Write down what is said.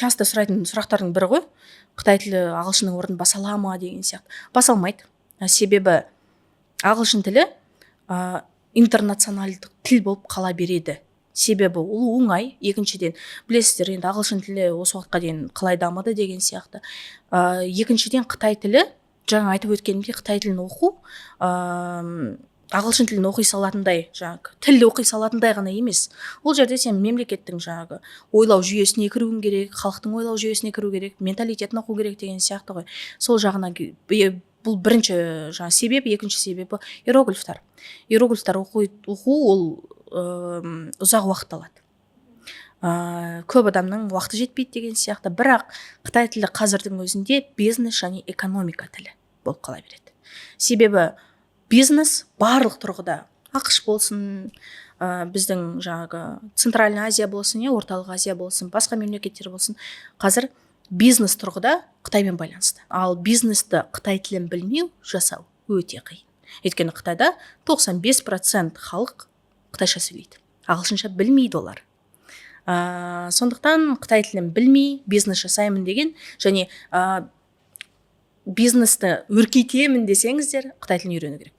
Часто сұрайтын сұрақтардың бірі ғой: қытай тілі ағылшынның орнын баса ала ма деген сияқты. Баса алмайды. Себебі ағылшын тілі интернационалдық тіл болып қала береді, себебі ол оңай. Екіншіден, білесіздер енді, ағылшын тілі осы уақытқа дейін қалай дамыды деген сияқты. Екіншіден, қытай тілі, жаңа айтып өткенімдей, қытай тілін оқу ағылшын тілін оқи салатындай, жаңағы тіл оқи салатындай ғана емес. Ол жерде сен мемлекеттің жаңағы ойлау жүйесіне кіруің керек, халықтың ойлау жүйесіне кіру керек, менталитетін оқу керек деген сияқты ғой. Сол жағына бұл бірінші жаңа себеп. Екінші себебі — иероглифтар. Иероглифтар оқу ол ұзақ уақыт алады, көп адамның уақыты жетпейді деген сияқты. Бірақ қытай тілі қазірдің өзінде бизнес және экономика тілі болып қала береді, себебі бизнес барлық тұрғыда, АҚШ болсын, біздің жаңағы Центральный Азия болсын, иә, Орталық Азия болсын, басқа мемлекеттер болсын, қазір бизнес тұрғыда Қытаймен байланысты. Ал бизнесті қытай тілін білмеу жасау өте қиын, өйткені Қытайда 95% халық қытайша сөйлейді, ағылшынша білмейді олар. Сондықтан қытай тілін білмей бизнес жасаймын деген және бизнесті өркейтемін десеңіздер, қытай тілін үйрену керек.